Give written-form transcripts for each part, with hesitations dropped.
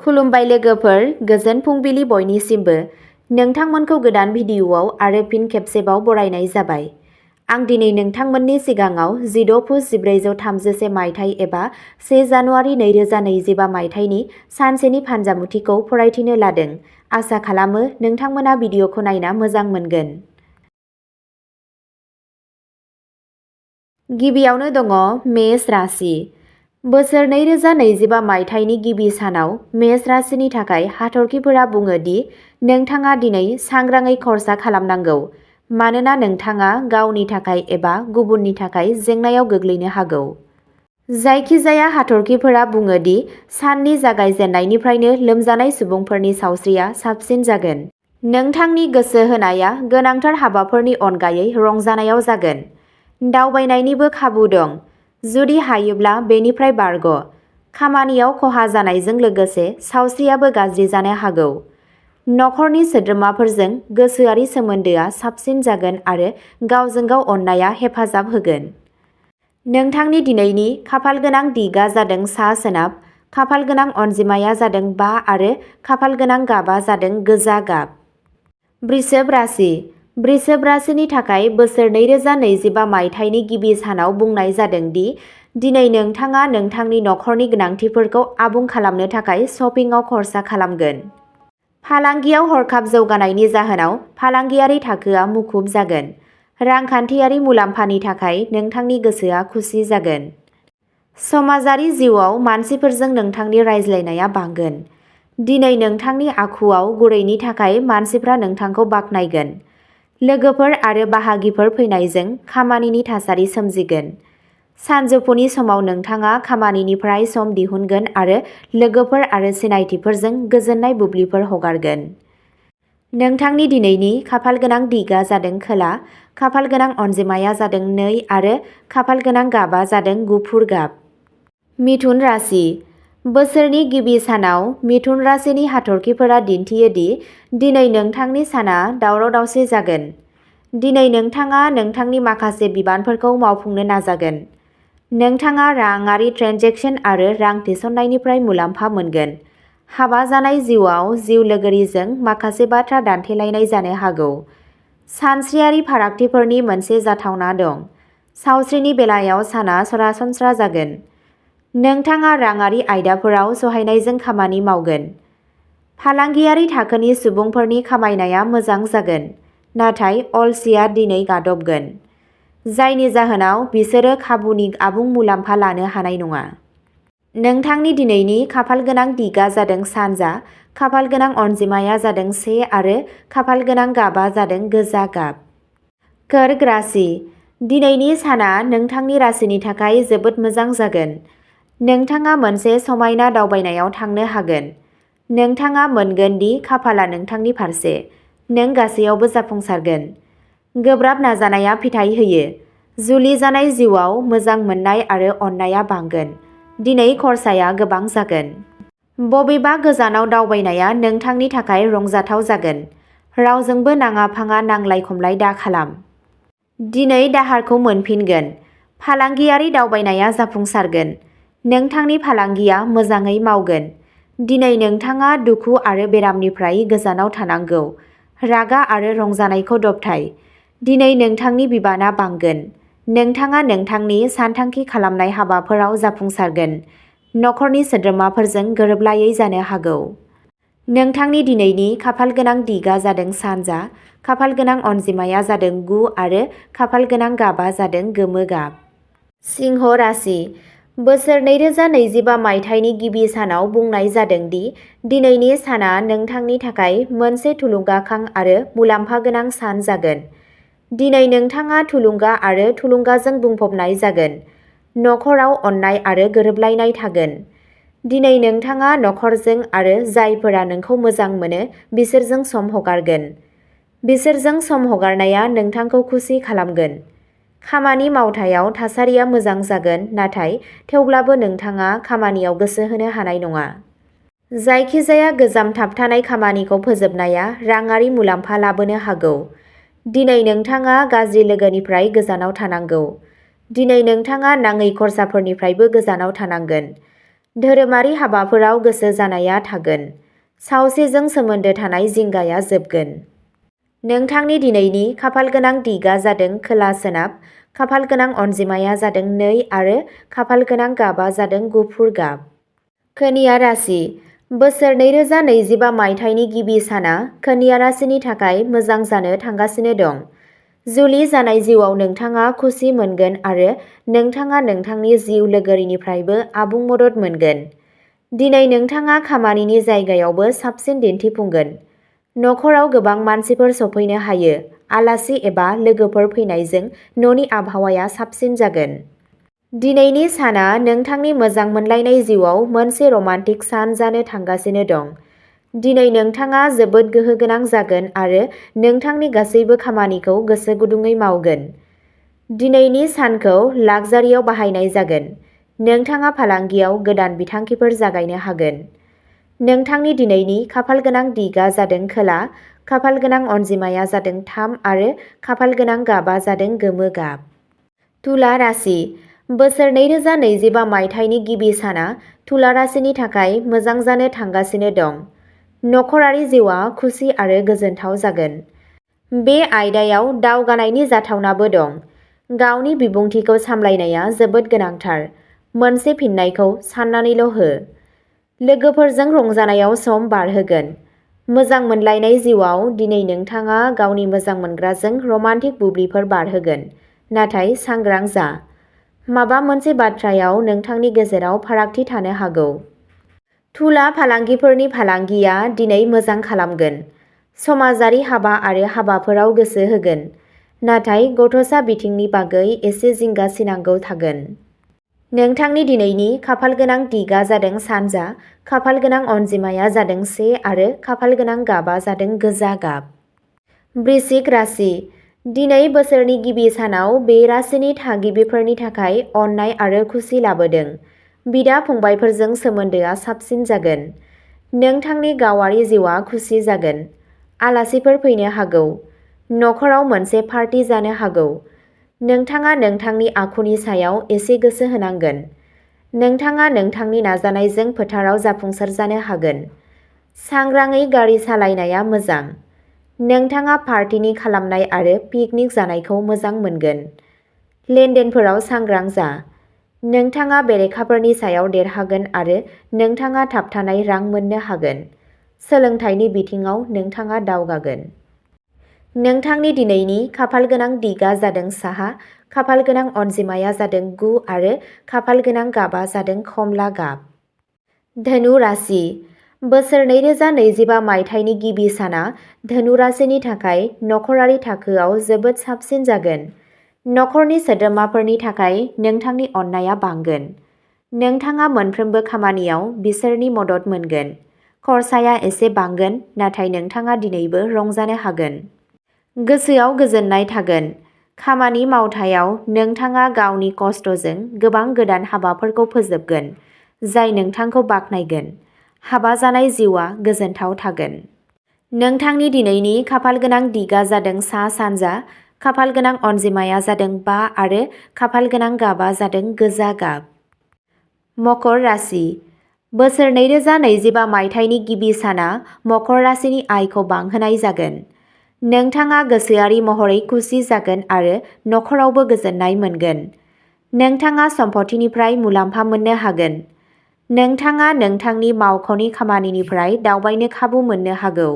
खुलुमबाय लोगोफोर, गोजोन फुंबिलि बयनिसिमबो। नोंथांमोनखौ गोदान भिडिअ'आव आरो फिन खेबसेबाव बरायनाय जाबाय। आं दिनै नोंथांमोननि सिगाङाव 16 पुस 1433 मायथाइ एबा 1 जानुवारि 2025 मायथाइनि सानसेनि फानजामुथिखौ फरायथिनो लादों। आसा खालामो नोंथांमोना भिडिअ'खौ नायना मोजां मोनगोन। गिबियावनो दङ मेष राशि। बोसोर 2025 मायथाइनि गिबि सानाव मेष राशिनि थाखाय हाथरखिफोरा बुङो दि नोंथाङा दिनै सांग्राङै खरसा खालामनांगौ, मानोना नोंथाङा गावनि थाखाय एबा गुबुननि थाखाय जेंनायाव गोग्लैनो हागौ। जायखिजाया हाथरखिफोरा बुङो दि साननि जागायजेन्नायनिफ्रायनो लोमजानाय सुबुंफोरनि सावस्रिया साबसिन जागोन। नोंथांनि गोसो होनाया गोनांथार हाबाफोरनि अनगायै रंजानायाव जागोन। दावबायनायनिबो खाबु दं। जुदि हायोब्ला बेनिफ्राय बारग'। खामानियाव खहा जानायजों लोगोसे सावस्रियाबो गाज्रि जानो हागौ। नखरनि सोद्रोमाफोरजों गोसोआरि सोमोन्दोआ साबसिन जागोन आरो गावजों गाव अननाया हेफाजाब होगोन। नोंथांनि दिनैनि खाफालगोनां दिगआ जादों सा-सोनाब, खाफालगोनां अनजिमाया जादों 5 आरो खाफालगोनां गाबा जादों गोजा गाब। वृषभ राशि। वृषभ राशिनि थाखाय बोसोर 2025 मायथाइनि गिबि सानाव बुंनाय जादों दि दिनै नोंथाङा नोंथांनि नखरनि गोनांथिफोरखौ आबुं खालामनो थाखाय शपिंआव खरसा खालामगोन। फालांगियाव हरखाब जौगानायनि जाहोनाव फालांगियारि थाखोआ मुखुब जागोन। रांखान्थियारि मुलाम्फानि थाखाय नोंथांनि गोसोआ खुसि जागोन। समाजारि जिउआव मानसिफोरजों नोंथांनि रायज्लायनाया बांगोन। दिनै नोंथांनि आखुआव गुरैनि थाखाय मानसिफ्रा नोंथांखौ बाख्नायगोन। लोगोफोर आरो बाहागिफोर फैनायजों खामानिनि थासारि सोमजिगोन। सानजौफुनि समाव नोंथाङा खामानिनिफ्राय सम दिहुनगोन आरो लोगोफोर आरो सिनायथिफोरजों गोजोननाय बुब्लिफोर हगारगोन। नोंथांनि दिनैनि खाफालगोनां दिगआ जादों खोला, खाफालगोनां अनजिमाया जादों 2 आरो खाफालगोनां गाबा जादों गुफुर गाब। मिथुन राशि। बोसोरनि गिबि सानाव मिथुन राशिनि हाथरखिफोरा दिन्थियो दि दिनै नोंथांनि साना दावराव-दावसि जागोन। दिनै नोंथाङा नोंथांनि माखासे बिबानफोरखौ मावफुंनो नाजागोन। नोंथाङा राङारि ट्रेन्जेकसन आरो रां थिसननायनिफ्राय मुलाम्फा मोनगोन। हाबा जानाय जिउआव जिउ लोगोरिजों माखासे बाथ्रा दान्थेलायनाय जानो हागौ। सानस्रियारि फारागथिफोरनि मोनसे जाथावना दं। सावस्रिनि बेलायाव साना सरासनस्रा जागोन। नोंथाङा राङारि आयदाफोराव सहायनायजों खामानि मावगोन। फालांगियारि थाखोनि सुबुंफोरनि खामायनाया मोजां जागोन, नाथाय अलसिया दिनै गादबगोन, जायनि जाहोनाव बिसोरो खाबुनि आबुं मुलाम्फा लानो हानाय नङा। नोंथांनि दिनैनि खाफालगोनां दिगआ जादों सानजा, खाफालगोनां अनजिमाया जादों 1 आरो खाफालगोनां गाबा जादों गोजा गाब। कर्क राशि। दिनैनि साना नोंथांनि राशिनि थाखाय जोबोद मोजां जागोन। नोंथाङा मोनसे समायना दावबायनायाव थांनो हागोन। नोंथाङा मोनगोन दि खाफालआ नोंथांनि फारसे। नों गासैयावबो जाफुंसारगोन। गोब्राब नाजानाया फिथाय होयो। जुलि जानाय जिउआव मोजां मोननाय आरो अननाया बांगोन। दिनै खरसाया गोबां जागोन। बबेबा गोजानाव दावबायनाया नोंथांनि थाखाय रंजाथाव जागोन। रावजोंबो नाङा-फाङा नांलाय-खमलाय दाखालाम। दिनै दाहारखौ मोनफिनगोन। फालांगियारि दावबायनाया जाफुंसारगोन। नोंथांनि फालांगिया मोजाङै मावगोन। दिनै नोंथाङा दुखु आरो बेरामनिफ्राय गोजानाव थानांगौ। रागा आरो रंजानायखौ दबथाय। दिनै नोंथांनि बिबाना बांगोन। नोंथाङा नोंथांनि सानथांखि खालामनाय हाबाफोराव जाफुंसारगोन। नखरनि सोद्रोमाफोरजों गोरोबलायै जानो हागौ। नोंथांनि दिनैनि खाफालगोनां दिगआ जादों सानजा, खाफालगोनां अनजिमाया जादों 9 आरो खाफालगोनां गाबा जादों गोमो गाब। सिंह राशि। बोसोर 2025 मायथाइनि गिबि सानाव बुंनाय जादों दि दिनैनि साना नोंथांनि थाखाय मोनसे थुलुंगाखां आरो मुलाम्फा गोनां सान जागोन। दिनै नोंथाङा थुलुंगा आरो थुलुंगाजों बुंफबनाय जागोन। नखराव अननाय आरो गोरोबलायनाय थागोन। दिनै नोंथाङा नखरजों आरो जायफोरा नोंखौ मोजां मोनो बिसोरजों सम हगारगोन। बिसोरजों सम हगारनाया नोंथांखौ खुसि खालामगोन। खामानि मावथायाव थासारिया मोजां जागोन, नाथाय थेवब्लाबो नोंथाङा खामानियाव गोसो होनो हानाय नङा। जायखिजाया गोजाम थाबथानाय खामानिखौ फोजोबनाया राङारि मुलाम्फा लाबोनो हागौ। दिनै नोंथाङा गाज्रि लोगोनिफ्राय गोजानाव थानांगौ। दिनै नोंथाङा नाङै खरसाफोरनिफ्रायबो गोजानाव थानांगोन। धोरोमारि हाबाफोराव गोसो जानाया थागोन। सावस्रिजों सोमोन्दो थानाय जिंगाया जोबगोन। नोंथांनि दिनैनि खाफालगोनां दिगा जादों खोला-सोनाब, खाफालगोनां अनजिमाया जादों 2 आरो खाफालगोनां गाबा जादों गुफुर गाब। कन्या राशि बोसोर 2025 मायथाइनि गिबि साना कन्या राशिनि थाखाय मोजां जानो थांगासिनो दं। जुलि जानाय जिउआव नोंथाङा खुसि मोनगोन आरो नोंथाङा नोंथांनि जिउ लोगोरिनिफ्रायबो आबुं मदद मोनगोन। दिनै नोंथाङा खामानिनि जायगायावबो साबसिन दिन्थिफुंगोन। नखराव गोबां मानसिफोर सफैनो हायो। आलासि एबा लोगोफोर फैनायजों न'नि आबहावाया साबसिन जागोन। दिनैनि साना नोंथांनि मोजां मोनलायनाय जिउआव मोनसे रमान्टिक सान जानो थांगासिनो दं। दिनै नोंथाङा जोबोद गोहोगोनां जागोन आरो नोंथांनि गासैबो खामानिखौ गोसो गुदुङै मावगोन। दिनैनि सानखौ लाक्जारियाव बाहायनाय जागोन। नोंथाङा फालांगियाव गोदान बिथांखिफोर जागायनो हागोन। नोंथांनि दिनैनि खाफालगोनां दिगा जादों खोला, खाफालगोनां अनजिमाया जादों 3 आरो खाफालगोनां गाबा जादों गोमो गाब। तुला राशि बोसोर 2025 मायथाइनि गिबि साना तुला राशिनि थाखाय मोजां जानो थांगासिनो दं। नखरारि जिउआ खुसि आरो गोजोनथाव जागोन। बे आयदायाव दावगानायनि जाथावनाबो दं। गावनि बिबुंथिखौ सामलायनाया जोबोद गोनांथार। मोनसे फिननायखौ साननानैल' हो। लोगोफोरजों रंजानायाव सम बारहोगोन। मोजां मोनलायनाय जिउआव दिनै नोंथाङा गावनि मोजां मोनग्राजों रमान्टिक बुब्लिफोर बारहोगोन। नाथाय सांग्रां जा। माबा मोनसे बाथ्रायाव नोंथांनि गेजेराव फारागथि थानो हागौ। तुला फालांगिफोरनि फालांगिया दिनै मोजां खालामगोन। समाजारि हाबा आरो हाबाफोराव गोसो होगोन। नाथाय गथ'सा बिथिंनि बागै एसे जिंगा सिनांगौ थागोन। नोंथांनि दिनैनि खाफालगोनां दिगा जादों सानजा, खाफालगोनां अनजिमाया जादों 1 आरो खाफालगोनां गाबा जादों गोजा गाब। वृश्चिक राशि दिनै बोसोरनि गिबि सानाव बे राशिनि थागिबिफोरनि थाखाय अननाय आरो खुसि लाबोदों। बिदा-फंबायफोरजों सोमोन्दोआ साबसिन जागोन। नोंथांनि गावारि जिउआ खुसि जागोन। आलासिफोर फैनो हागौ। नखराव मोनसे पार्टी जानो हागौ। नोंथाङा नोंथांनि आखुनि सायाव एसे गोसो होनांगोन। नोंथाङा नोंथांनि नाजानायजों फोथाराव जाफुंसार जानो हागोन। सांग्राङै गारि सालायनाया मोजां। नोंथाङा पार्टीनि खालामनाय आरो पिकनिक जानायखौ मोजां मोनगोन। लेनदेनफोराव सांग्रां जा। नोंथाङा बेरेखाफोरनि सायाव देरहागोन आरो नोंथाङा थाबथानाय रां मोननो हागोन। सोलोंथाइनि बिथिङाव नोंथाङा दावगागोन। नोंथांनि दिनैनि खाफालगोनां दिगा जादों साहा, खाफालगोनां अनजिमाया जादों 9 आरो खाफालगोनां गाबा जादों खमला गाब। धनु राशि बोसोर 2025 मायथाइनि गिबि साना धनु राशिनि थाखाय नखरारि थाखोआव जोबोद साबसिन जागोन। नखरनि सोद्रोमाफोरनि थाखाय नोंथांनि अननाया बांगोन। नोंथाङा मोनफ्रोमबो खामानियाव बिसोरनि मदद मोनगोन। खरसाया एसे बांगोन, नाथाय नोंथाङा दिनैबो रंजानो हागोन। गोसोआव गोजोननाय थागोन। खामानि मावथायाव नोंथाङा गावनि खस्थ'जों गोबां गोदान हाबाफोरखौ फोजोबगोन, जाय नोंथांखौ बाख्नायगोन। हाबा जानाय जिउआ गोजोनथाव थागोन। नोंथांनि दिनैनि खाफालगोनां दिगा जादों सा-सानजा, खाफालगोनां अनजिमाया जादों 5 आरो खाफालगोनां गाबा जादों गोजा गाब। मकर राशि बोसोर 2025 मायथाइनि गिबि साना मकर राशिनि आयखौ बांहोनाय जागोन। नोंथाङा गोसोआरि महरै खुसि जागोन आरो नखरावबो गोजोननाय मोनगोन। नोंथाङा सम्पथिनिफ्राय मुलाम्फा मोननो हागोन। नोंथाङा नोंथांनि मावख'नि खामानिनिफ्राय दावबायनो खाबु मोननो हागौ।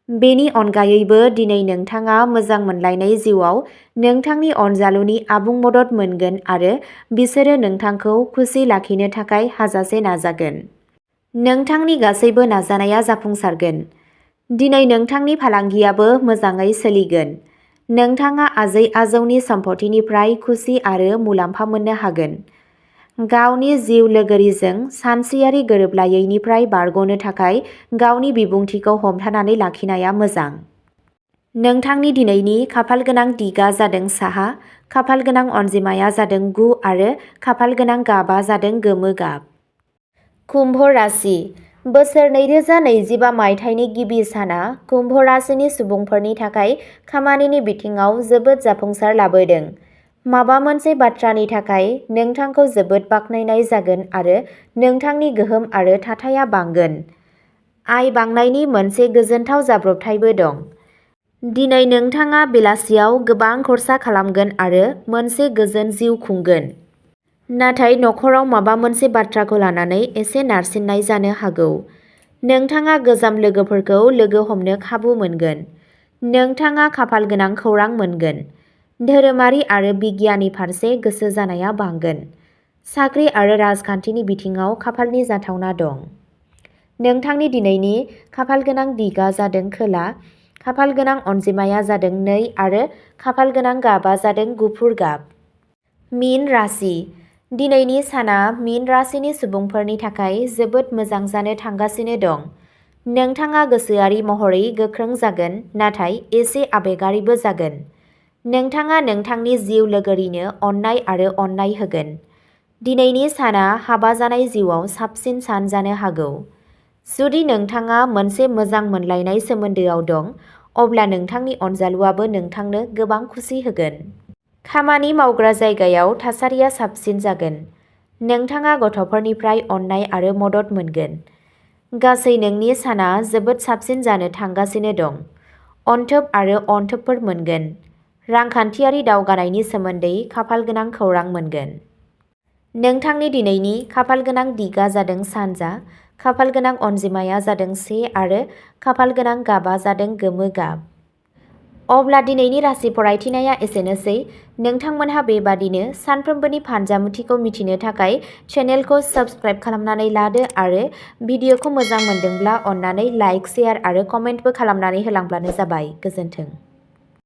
बेनि अनगायैबो दिनै नोंथाङा मोजां मोनलायनाय जिउआव नोंथांनि अनजालुनि आबुं मदद मोनगोन आरो बिसोरो नोंथांखौ खुसि लाखिनो थाखाय हाजासे नाजागोन। नोंथांनि गासैबो नाजानाया जाफुंसारगोन। दिनै नोंथांनि फालांगियाबो मोजाङै सोलिगोन। नोंथाङा आजै-आजौनि सम्पथिनिफ्राय खुसि आरो मुलाम्फा मोननो हागोन। गावनि जिउ लोगोरिजों सानस्रियारि गोरोबलायैनिफ्राय बारग'नो थाखाय गावनि बिबुंथिखौ हमथानानै लाखिनाया मोजां। नोंथांनि दिनैनि खाफालगोनां दिगा जादों साहा, खाफालगोनां अनजिमाया जादों 9 आरो खाफालगोनां गाबा जादों गोमो गाब। कुम्भ राशि बोसोर 2025 मायथाइनि गिबि साना कुम्भ राशिनि सुबुंफोरनि थाखाय खामानिनि बिथिङाव जोबोद जाफुंसार लाबोदों। माबा मोनसे बाथ्रानि थाखाय नोंथांखौ जोबोद बाख्नायनाय जागोन आरो नोंथांनि गोहोम आरो थाथाया बांगोन। आय बांनायनि मोनसे गोजोनथाव जाब्रबथायबो दं। दिनै नोंथाङा बेलासियाव गोबां खर्सा खालामगोन आरो मोनसे गोजोन जिउ खुंगोन। नाथाय नखराव माबा मोनसे बाथ्राखौ लानानै एसे नारसिननाय जानो हागौ। नोंथाङा गोजाम लोगोफोरखौ लोगो हमनो खाबु मोनगोन। नोंथाङा खाफालगोनां खौरां मोनगोन। धोरोमारि आरो बिगियाननि फारसे गोसो जानाया बांगोन। साख्रि आरो राजखान्थिनि बिथिङाव खाफालनि जाथावना दं। नोंथांनि दिनैनि खाफालगोनां दिगा जादों खोला, खाफालगोनां अनजिमाया जादों 2 आरो खाफालगोनां गाबआ जादों गुफुर गाब। मीन राशि। दिनैनि साना मीन राशिनि सुबुंफोरनि थाखाय जोबोद मोजां जानो थांगासिनो दं। नोंथाङा गोसोआरि महरै गोख्रों जागोन, नाथाय एसे आबेगारिबो जागोन। नोंथाङा नोंथांनि जिउ लोगोरिनो अननाय आरो अननाय होगोन। दिनैनि साना हाबा जानाय जिउआव साबसिन सान जानो हागौ। जुदि नोंथाङा मोनसे मोजां मोनलायनाय सोमोन्दोआव दं, अब्ला नोंथांनि अनजालुआबो नोंथांनो गोबां खुसि होगोन। खामानि मावग्रा जायगायाव थासारिया साबसिन जागोन। नोंथाङा गथ'फोरनिफ्राय अननाय आरो मदद मोनगोन। गासै नोंनि साना जोबोद साबसिन जानो थांगासिनो दं। अनथोब आरो अनथोबफोर मोनगोन। रांखान्थियारि दावगानायनि सोमोन्दै खाफालगोनां खौरां मोनगोन। नोंथांनि दिनैनि खाफालगोनां दिगा जादों सानजा, खाफालगोनां अनजिमाया जादों 1 आरो खाफालगोनां गाबआ जादों गोमो गाब। अब्ला दिनैनि राशि फरायथिनाया एसेनोसै। नोंथांमोनहा बेबादिनो सानफ्रोमबोनि फानजामुथिखौ मिथिनो थाखाय चेनेलखौ साबस्क्राइब खालामनानै लादो आरो भिडिअखौ मोजां मोनदोंब्ला अन्नानै लाइक, शेयार आरो कमेन्टबो खालामनानै होलांब्लानो जाबाय। गोजोन्थों।